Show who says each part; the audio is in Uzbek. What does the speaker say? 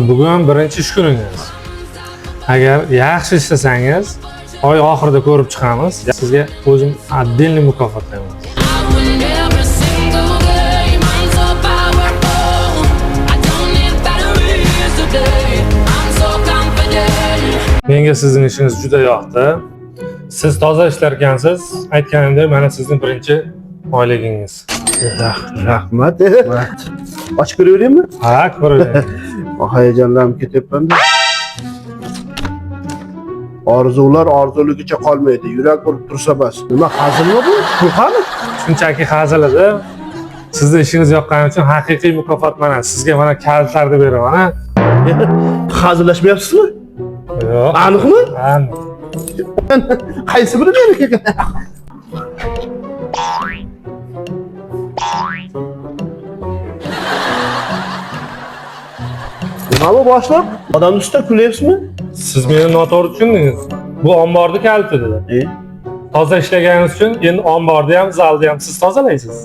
Speaker 1: Bugun birinchi ish kuningiz. Agar yaxshi ishlasangiz, oy oxirida ko'rib chiqamiz. Sizga o'zim отдельный mukofotlayman.
Speaker 2: I win every single game. I'm so powerful. I don't need batteries today. I'm so confident.
Speaker 1: Menga sizning ishingiz juda yoqdi. Siz toza ishlar ekansiz. Aytganimdek, mana sizning birinchi oyligingiz.
Speaker 3: Rahmat. Ochib ko'raveraymi?
Speaker 1: Ha, ko'ravering.
Speaker 3: Hayajonlanib ketyapman. Orzular orzuligicha qolmaydi. Yurak urib tursa bas. Nima hazilmi bu? Bu qani?
Speaker 1: Shunchaki hazil edi. Sizni ishingiz yoqqani uchun haqiqiy mukofot mana sizga mana kalitlarni beraman, ha?
Speaker 3: Hazillashmayapsizmi?
Speaker 1: Yo'q.
Speaker 3: Aniqmi?
Speaker 1: Aniq.
Speaker 3: Qaysi biri meniki ekan? Nima bu boshliq? Odamni ustidan kulyapsizmi?
Speaker 1: Siz meni noto'g'ri tushundingiz. Bu omborni kaliti dedi.
Speaker 3: E?
Speaker 1: Toza ishlaganingiz uchun endi omborni ham, zalni ham siz tozalaysiz.